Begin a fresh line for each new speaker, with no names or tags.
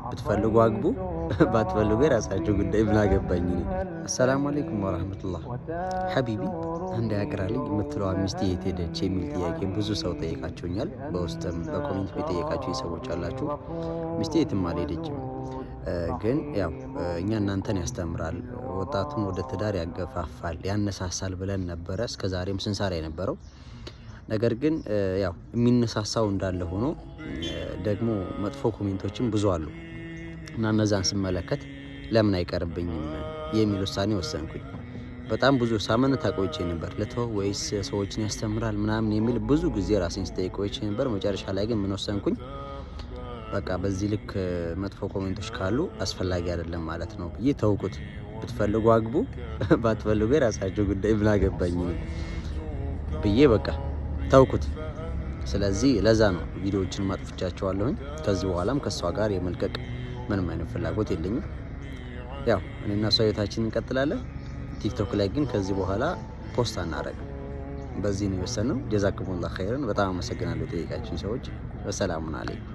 ብትፈልጉ አግቡ፣ ባትፈልጉ የራሳችሁ ጉዳይ። ምን አገባኝ እኔ። السلام عليكم ورحمة الله። حبيبي አንድ ያቅራልኝ የምትለዋ ሚስቴ የት ሄደች የሚል ጥያቄ ብዙ ሰው ጠይቃችሁኛል። በውስጥም በ comment የጠየቃችሁ ሰዎች አላችሁ። ሚስቴ የትም አልሄደችም። ግን ያው እኛ እናንተን ያስተምራል፣ ወጣቱን ወደ ትዳር ያገፋፋል፣ ያነሳሳል ብለን ነበረ እስከ ዛሬም ስንሰራ የነበረው። ነገር ግን ያው የሚነሳሳው እንዳለ ሆኖ ደግሞ መጥፎ comment ኦችም ብዙ አሉ እና እነዛን ስመለከት ለምን አይቀርብኝም የሚል ውሳኔ ወሰንኩኝ። በጣም ብዙ ሳመነታ ቆይቼ ነበር። ልተው ወይስ ሰዎችን ያስተምራል ምናምን የሚል ብዙ ጊዜ ራሴን ስጠይቅ ቆይቼ ነበር። መጨረሻ ላይ ግን ምን ወሰንኩኝ? በቃ በዚህ ልክ መጥፎ comment ኦች ካሉ አስፈላጊ አይደለም ማለት ነው ብዬ ተውኩት። ብትፈልጉ አግቡ፣ ባትፈልጉ የራሳችሁ ጉዳይ፣ ምን አገባኝ ብዬ በቃ ተውኩት። ስለዚህ ለዛ ነው ቪዲዮዎችን ማጥፍቻቸዋለሁኝ። ከዚህ በኋላም ከእሷ ጋር የመልቀቅ ምንም አይነት ፍላጎት የለኝም። ያው እኔና እሷ ህይወታችንን እንቀጥላለን። ቲክቶክ ላይ ግን ከዚህ በኋላ post አናረግም። በዚህ ነው የወሰንነው። جزاكم الله خيرا። በጣም አመሰግናለሁ የጠየቃችሁኝ ሰዎች። والسلام عليكم።